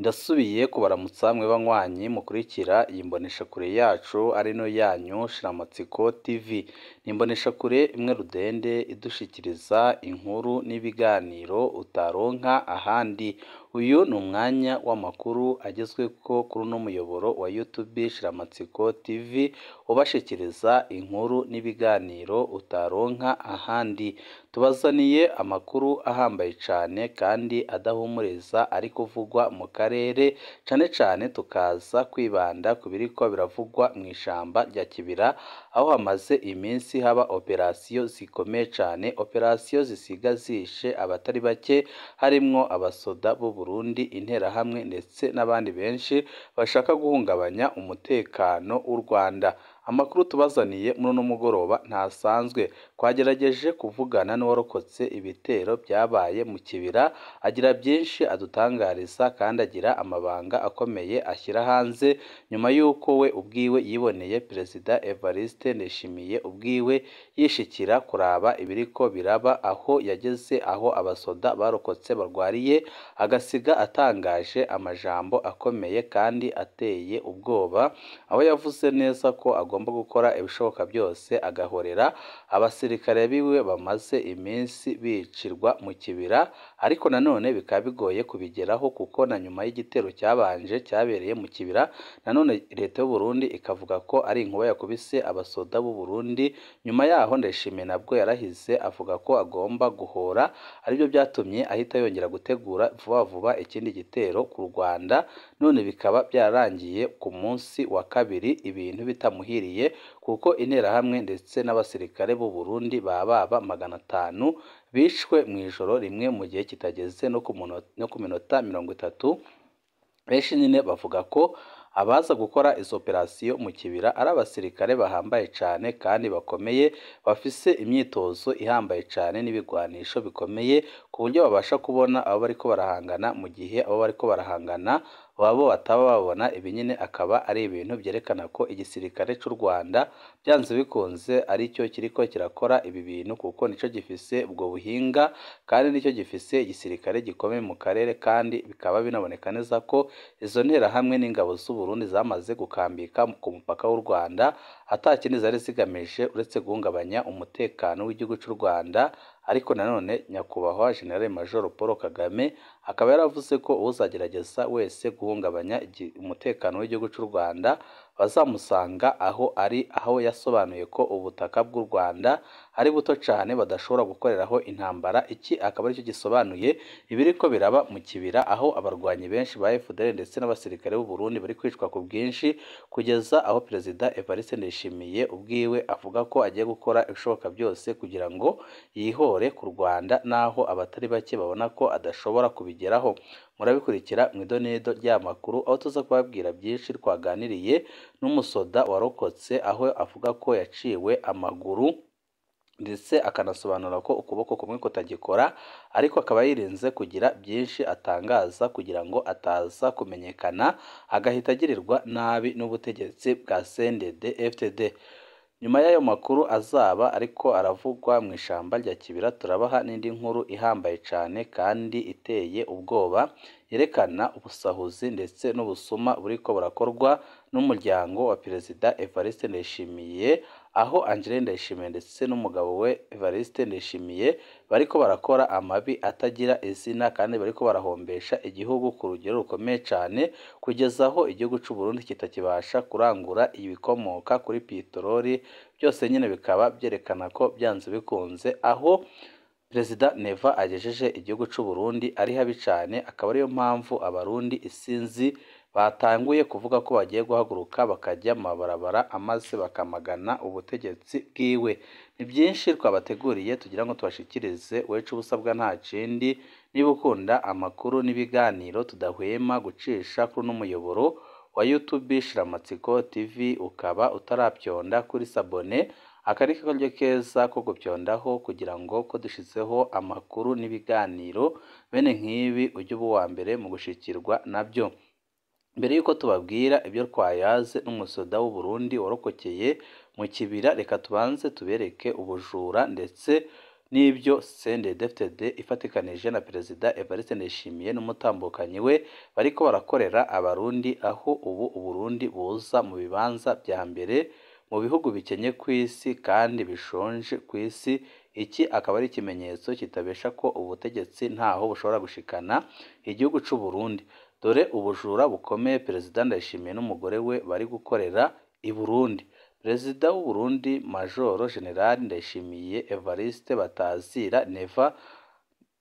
Ndasubiye kubaramutsa mwe banywanyi mukurikira iyi mboneshakure yacu ari no yanyu Shiramatsiko TV. Ni imboneshakure imwe rudende idushikiriza inkuru n'ibiganiro utaronka ahandi. Uyu ni umwanya w'amakuru agezweko kuri uno muyoboro wa YouTube Shiramatsiko TV, ubashikiriza inkuru n'ibiganiro utaronka ahandi. Tubazaniye amakuru ahambaye cane kandi adahumuriza ari kuvugwa mu karere, cane cane tukaza kwibanda ku biriko biravugwa mw'ishamba rya Kibira, aho hamaze iminsi haba operasiyo zikomeye cane, operasiyo zisiga zishe abatari bake, harimwo abasoda b'u Burundi, interahamwe ndetse n'abandi benshi bashaka guhungabanya umutekano w'u Rwanda. Amakuru tubazaniye muri uno mugoroba ntasanzwe. Twagerageje kuvugana n'uwarokotse ibitero byabaye mu Kibira, agira byinshi adutangariza kandi agira amabanga akomeye ashyira hanze, nyuma y'uko we ubwiwe yiboneye Perezida Evariste Ndayishimiye ubwiwe yishikira kuraba ibiriko biraba aho yageze, aho abasoda barokotse barwariye, agasiga atangaje amajambo akomeye kandi ateye ubwoba, aho yavuze neza ko agomba gukora ibishoboka byose agahorera abasirikare biwe bamaze iminsi bicirwa mu Kibira, ariko nanone bikaba bigoye kubigeraho kuko na nyuma y'igitero cyabanje cyabereye mu Kibira, nanone leta y'u Burundi ikavuga ko ari inkuba yakubise abasoda b'u Burundi. Nyuma yaho Ndayishimiye nabwo yarahize avuga ko agomba guhora, aribyo byatumye ahita yongera gutegura vuba vuba ikindi gitero ku Rwanda, none bikaba byararangiye ku munsi wa kabiri ibintu bitamuhiriye, kuko interahamwe ndetse n'abasirikare b'u Burundi baba 500 bishwe mu ijoro rimwe mu gihe kitageze no ku minota 30. Benshi nyine bavuga ko abaza gukora izo operasiyo mu Kibira ari abasirikare bahambaye cane kandi bakomeye, bafise imyitozo ihambaye cane n'ibigwanisho bikomeye, ku buryo babasha kubona abo bariko barahangana, mu gihe abo bariko barahangana babo bataba babona. Ibi nyine akaba ari ibintu byerekana ko igisirikare c'u Rwanda byanze bikunze aricyo kiriko kirakora ibi bintu, kuko nico gifise ubwo buhinga kandi nicyo gifise igisirikare gikomeye mu karere, kandi bikaba binaboneka neza ko izo nterahamwe n'ingabo z'u Burundi zamaze gukambika ku mupaka w'u Rwanda, ata kindi zari zigamije uretse guhungabanya umutekano w'igihugu c'u Rwanda. Ariko nanone Nyakubahwa General Major Paul Kagame akaba yaravuze ko uzagerageza wese guhungabanya umutekano w'igihugu c'u Rwanda bazamusanga aho ari, aho yasobanuye ko ubutaka bw'u Rwanda ari buto cane badashobora gukoreraho intambara. Iki akaba aricyo gisobanuye ibiriko biraba mu Kibira, aho abarwanyi benshi ba FDL ndetse n'abasirikare b'u Burundi bari kwicwa ku bwinshi, kugeza aho Perezida Evariste Ndayishimiye ubwiwe avuga ko agiye gukora ibishoboka byose kugira ngo yihore ku Rwanda, naho abatari bake babona ko adashobora kubigeraho. Murabikurikira mu idonido ry'amakuru, aho tuza kubabwira byinshi twaganiriye n'umusoda warokotse, aho avuga ko yaciwe amaguru ndetse akanasobanura ko ukuboko kumwe kutagikora, ariko akaba yirinze kugira byinshi atangaza kugira ngo ataza kumenyekana agahita agirirwa nabi n'ubutegetsi bwa CNDD-FDD. Nyuma y'ayo makuru azaba ariko aravugwa mu ishamba rya Kibira, turabaha n'indi nkuru ihambaye cane kandi iteye ubwoba, yerekana ubusahuzi ndetse n'ubusuma buriko burakorwa n'umuryango wa Perezida Evariste Ndayishimiye, aho Angeline Ndayishimiye ndetse n'umugabo we Evariste Ndayishimiye bariko barakora amabi atagira izina, kandi bariko barahombesha igihugu ku rugero rukomeye cane, kugeza aho igihugu c'u Burundi kitakibasha kurangura ibikomoka kuri peteroli. Byose nyine bikaba byerekana ko byanze bikunze aho Perezida Neva agejeje igihugu c'u Burundi ari habi cane, akaba ariyo mpamvu abarundi isinzi batanguye kuvuga ko bagiye guhaguruka bakajya mu mabarabara amaze bakamagana ubutegetsi bwiwe. Ni byinshi twabateguriye tugira ngo tubashikirize, wecu ubusabwa nta kindi. Niba ukunda amakuru n'ibiganiro tudahwema gucisha kuri uno muyoboro wa YouTube Shiramatsiko TV, ukaba utarapyonda kuri sabone, aka ni akaryo keza ko gupyondaho kugira ngo ko dushizeho amakuru n'ibiganiro bene nk'ibi ujye uba uwa mbere mu gushikirwa nabyo. Mbere y'uko tubabwira ibyo twayaze n'umusoda w'u Burundi warokokeye mu Kibira, reka tubanze tubereke ubujura ndetse n'ibyo CNDD-FDD ifatikanije na Perezida Evariste Ndayishimiye n'umutambukanyi we bariko barakorera Abarundi, aho ubu Uburundi buza mu bibanza vya mbere mu bihugu bikenye kw'isi kandi bishonje kw'isi. Iki akaba ari ikimenyetso kitabesha ko ubutegetsi ntaho bushobora gushikana igihugu c'u Burundi. Dore ubujura bukomeye Perezida Ndayishimiye n'umugore we bari gukorera i Burundi. Perezida w'u Burundi Majoro General Ndayishimiye Evariste Batazira Neva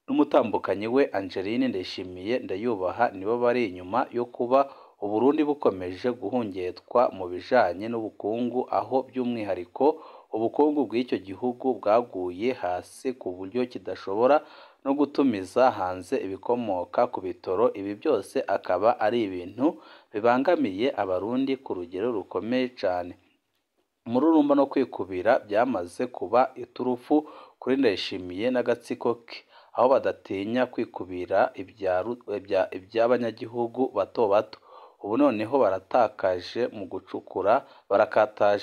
n'umutambukanyi we Angeline Ndayishimiye Ndayubaha nibo bari inyuma yo kuba Uburundi bukomeje guhungetwa mu bijanye n'ubukungu, aho by'umwihariko ubukungu bw'icyo gihugu bwaguye hasi ku buryo kidashobora no gutumiza hanze ibikomoka ku bitoro. Ibi byose akaba ari ibintu bibangamiye Abarundi ku rugero rukomeye cane. Umururumba no kwikubira byamaze kuba iturufu kuri Ndayishimiye n'agatsiko ke, aho badatinya kwikubira iby'abanyagihugu bato bato. Ubu noneho barakataje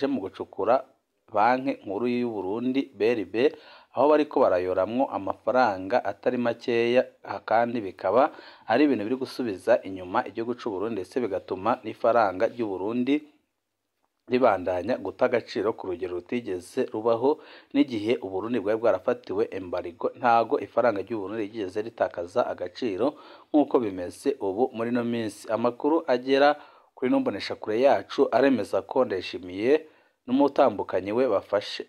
mu gucukura Banki Nkuru y'u Burundi BRB, aho bariko barayoramwo amafaranga atari makeya, kandi bikaba ari ibintu biri gusubiza inyuma igihugu c'u Burundi, ndetse bigatuma n'ifaranga ry'u Burundi ribandanya guta agaciro ku rugero rutigeze rubaho n'igihe Uburundi bwari bwarafatiwe embargo. Ntago ifaranga ry'u Burundi ryigeze ritakaza agaciro nk'uko bimeze ubu muri ino minsi. Amakuru agera kuri ino mboneshakure yacu aremeza ko Ndayishimiye n'umutambukanyi we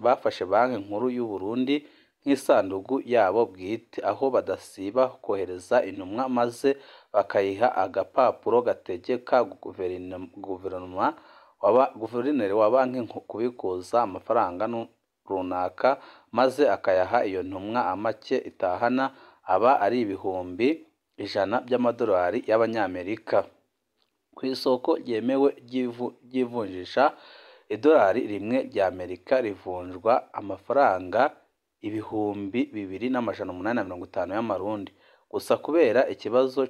bafashe Banki Nkuru y'u Burundi nk'isandugu yabo bwite, aho badasiba kohereza intumwa maze bakayiha agapapuro gategeka guverineri wa banki kubikuza amafaranga runaka, maze akayaha iyo ntumwa. Amake itahana aba ari 100,000 by'amadolari y'Abanyamerika. Ku isoko ryemewe ry'ivunjisha, idolari rimwe rya Amerika rivunjwa amafaranga 2850 y'Amarundi. Gusa kubera ikibazo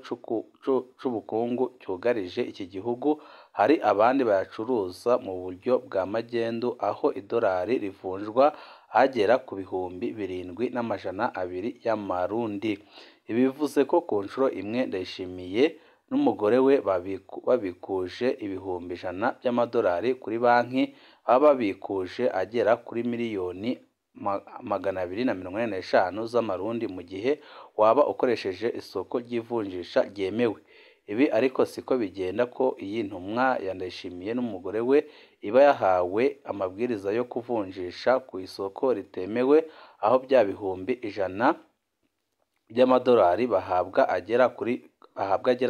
c'ubukungu cyugarije iki gihugu, hari abandi bayacuruza mu buryo bwa magendu, aho idolari rivunjwa agera ku 7200 y'Amarundi. Ibi bivuze ko ku nshuro imwe Ndayishimiye n'umugore we babikuje 100,000 by'amadolari kuri banki, baba babikuje agera kuri miliyoni 245 z'Amarundi mu gihe waba ukoresheje isoko ry'ivunjisha ryemewe. Ibi ariko siko bigenda, ko iyi ntumwa ya Ndayishimiye n'umugore we iba yahawe amabwiriza yo kuvunjisha ku isoko ritemewe, aho bya 100,000 by'amadolari bahabwa agera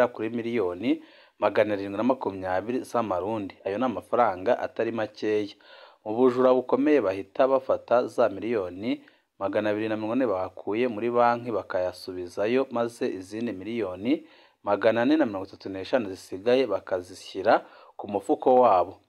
kuri miliyoni 720 z'Amarundi. Ayo ni amafaranga atari makeya. Mu bujura bukomeye bahita bafata za miliyoni 240 bakuye muri banki bakayasubizayo, maze izindi miliyoni 435 zisigaye bakazishyira ku mufuko wabo.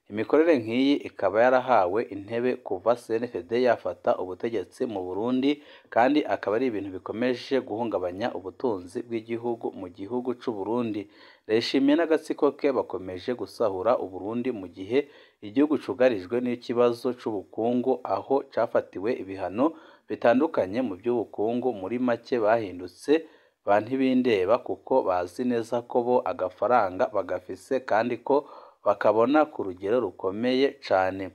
Imikorere nk'iyi ikaba yarahawe intebe kuva CNDD yafata ubutegetsi mu Burundi, kandi akaba ari ibintu bikomeje guhungabanya ubutunzi bw'igihugu mu gihugu c'u Burundi. Ndayishimiye n'agatsiko ke bakomeje gusahura Uburundi mu gihe igihugu cugarijwe n'ikibazo c'ubukungu, aho cafatiwe ibihano bitandukanye mu by'ubukungu. Muri make bahindutse ba ntibindeba, kuko bazi neza ko bo agafaranga bagafise kandi ko bakabona ku rugero rukomeye cane.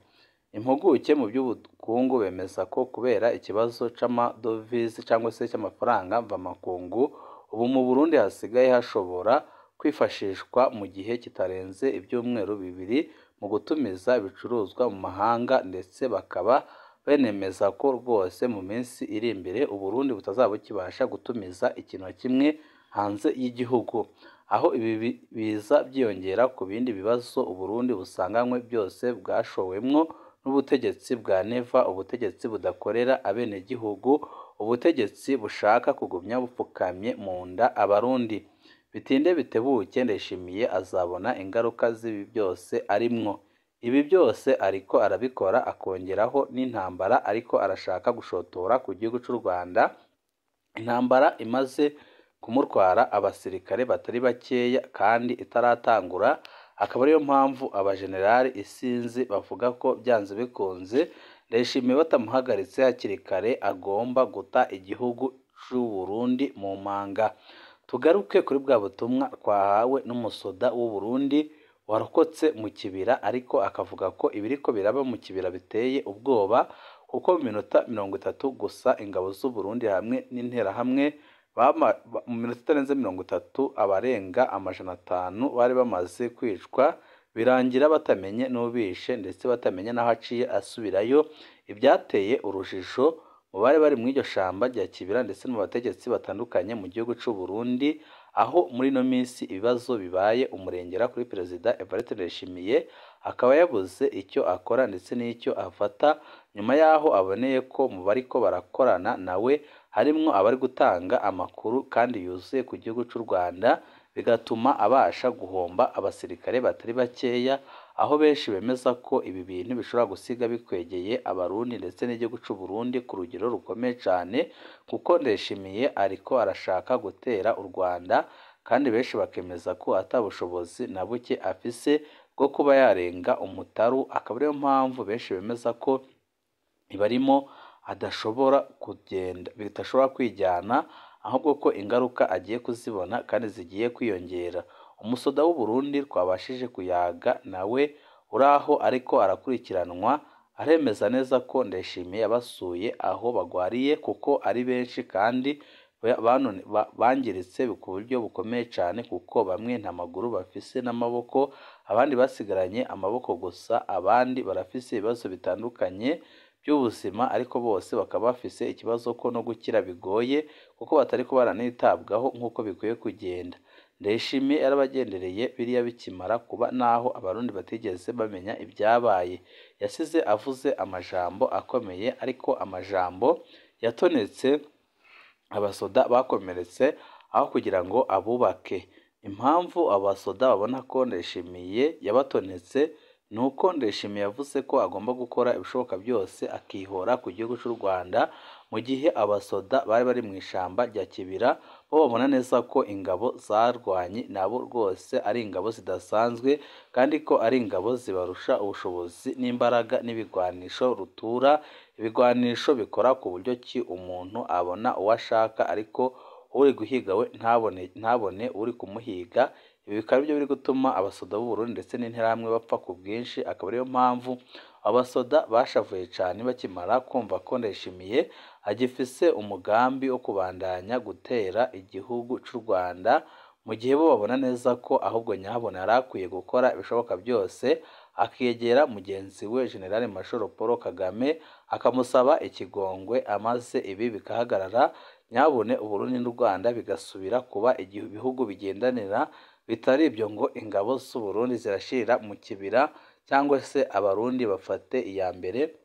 Impuguke mu by'ubukungu bemeza ko kubera ikibazo c'amadovize cyangwa se cy'amafaranga mvamakungu, ubu mu Burundi hasigaye hashobora kwifashishwa mu gihe kitarenze ibyumweru 2 mu gutumiza ibicuruzwa mu mahanga, ndetse bakaba benemeza ko rwose mu minsi iri imbere Uburundi butazaba bukibasha gutumiza ikintu na kimwe hanze y'igihugu. Aho ibi biza byiyongera ku bindi bibazo Uburundi busanganywe byose bwashowemwo n'ubutegetsi bwa Neva, ubutegetsi budakorera abenegihugu, ubutegetsi bushaka kugumya bupfukamye mu nda Abarundi. Bitinde bitebuke Ndayishimiye azabona ingaruka z'ibi byose arimwo. Ibi byose ariko arabikora akongeraho n'intambara ariko arashaka gushotora ku gihugu c'u Rwanda, intambara imaze kumutwara abasirikare batari bakeya kandi itaratangura, akaba ariyo mpamvu abajenerali isinzi bavuga ko byanze bikunze Ndayishimiye batamuhagaritse hakiri kare agomba guta igihugu c'u Burundi mu manga. Tugaruke kuri bwa butumwa twahawe n'umusoda w'u Burundi warokotse mu kibira, ariko akavuga ko ibiriko biraba mu kibira biteye ubwoba, kuko mu minota 30 gusa ingabo z'u Burundi hamwe n'interahamwe mu minota itarenze 30 abarenga 500 bari bamaze kwicwa, birangira batamenye n'ubishe ndetse batamenye n'aho aciye asubirayo, ibyateye urujijo mu bari bari muri iryo shamba rya Kibira ndetse no mu bategetsi batandukanye mu gihugu c'u Burundi, aho muri ino minsi ibibazo bibaye umurengera kuri Perezida Evariste Ndayishimiye, akaba yabuze icyo akora ndetse n'icyo afata, nyuma y'aho aboneye ko mu bariko barakorana nawe harimwo abari gutanga amakuru kandi yuzuye ku gihugu c'u Rwanda, bigatuma abasha guhomba abasirikare batari bakeya, aho benshi bemeza ko ibi bintu bishobora gusiga bikwegeye Abarundi ndetse n'igihugu c'u Burundi ku rugero rukomeye cane, kuko Ndayishimiye ariko arashaka gutera u Rwanda, kandi benshi bakemeza ko ata bushobozi na buke afise bwo kuba yarenga umutaru, akaba ariyo mpamvu benshi bemeza ko ibarimo adashobora kugenda, bidashobora kwijyana, ahubwo ko ingaruka agiye kuzibona kandi zigiye kwiyongera. Umusoda w'u Burundi twabashije kuyaga nawe uraho ariko arakurikiranwa, aremeza neza ko Ndayishimiye yabasuye aho bagwariye kuko ari benshi kandi bangiritse ku buryo bukomeye cyane, kuko bamwe nta maguru bafise n'amaboko, abandi basigaranye amaboko gusa, abandi barafise ibibazo bitandukanye by'ubuzima, ariko bose bakaba bafise ikibazo ko no gukira bigoye kuko batariko baranitabwaho nk'uko bikwiye kugenda. Ndayishimiye yarabagendereye biriya bikimara kuba, naho Abarundi batigeze bamenya ibyabaye. Yasize avuze amajambo akomeye, ariko amajambo yatonetse abasoda bakomeretse aho kugira ngo abubake. Impamvu abasoda babona ko Ndayishimiye yabatonetse ni uko Ndayishimiye yavuze ko agomba gukora ibishoboka byose akihora ku gihugu cy'u Rwanda, mu gihe abasoda bari bari mu ishamba rya Kibira bo babona neza ko ingabo zarwanye nabo rwose ari ingabo zidasanzwe, kandi ko ari ingabo zibarusha ubushobozi n'imbaraga n'ibigwanisho rutura, ibigwanisho bikora ku buryo ki umuntu abona uwo ashaka ariko uri guhiga we ntabone uri kumuhiga. Ibi bikaba byo biri gutuma abasoda b'u Burundi ndetse n'interahamwe bapfa ku bwinshi, akaba ariyo mpamvu abasoda bashavuye cyane bakimara kumva ko Ndayishimiye agifise umugambi wo kubandanya gutera igihugu cy'u Rwanda, mu gihe bo babona neza ko ahubwo nyabona yari akwiye gukora ibishoboka byose akegera mugenzi we General Major Paul Kagame akamusaba ikigongwe, amaze ibi bikahagarara, nyabune u Burundi n'u Rwanda bigasubira kuba ibihugu bigendanira, bitari ibyo ngo ingabo z'u Burundi zirashirira mu kibira cyangwa se Abarundi bafate iya mbere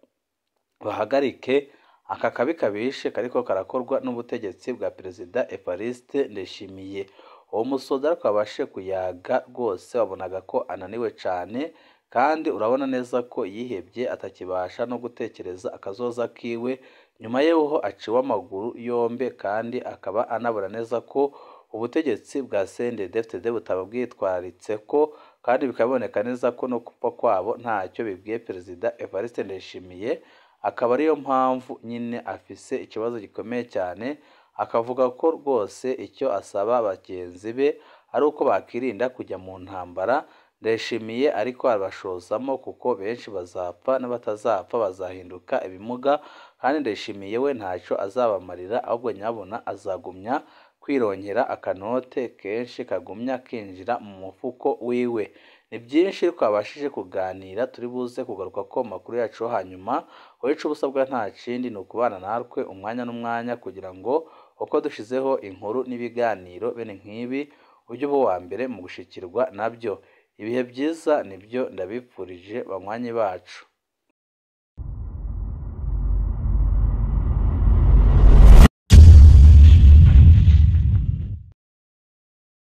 bahagarike aka kabi kabishe kariko karakorwa n'ubutegetsi bwa Perezida Evariste Ndayishimiye. Uwo musoda ariko abashe kuyaga rwose wabonaga ko ananiwe cyane, kandi urabona neza ko yihebye atakibasha no gutekereza akazoza kiwe, nyuma y'aho aciwe amaguru yombi, kandi akaba anabona neza ko ubutegetsi bwa CNDD-FDD butaba bwitwaritse ko, kandi bikaboneka neza ko no gupfa kwabo ntacyo bibwiye Perezida Evariste Ndayishimiye, akaba ariyo mpamvu nyine afise ikibazo gikomeye cyane, akavuga ko rwose icyo asaba bagenzi be ari uko bakirinda kujya mu ntambara. Ndayishimiye ariko abashozamo kuko benshi bazapfa n'abatazapfa bazahinduka ibimuga, kandi Ndayishimiye we ntacyo azabamarira, ahubwo nyabona azagumya kwironkera akanote kenshi kagumya kinjira mu mufuko wiwe. Ni byinshi twabashije kuganira, turi buze kugaruka ko makuru yacu hanyuma. Wowe ico ubusabwa nta kindi ni ukubana natwe umwanya n'umwanya, kugira ngo uko dushizeho inkuru n'ibiganiro bene nk'ibi ujye uba uwa mbere mu gushikirwa nabyo. Ibihe byiza nibyo ndabipfurije banywanyi bacu.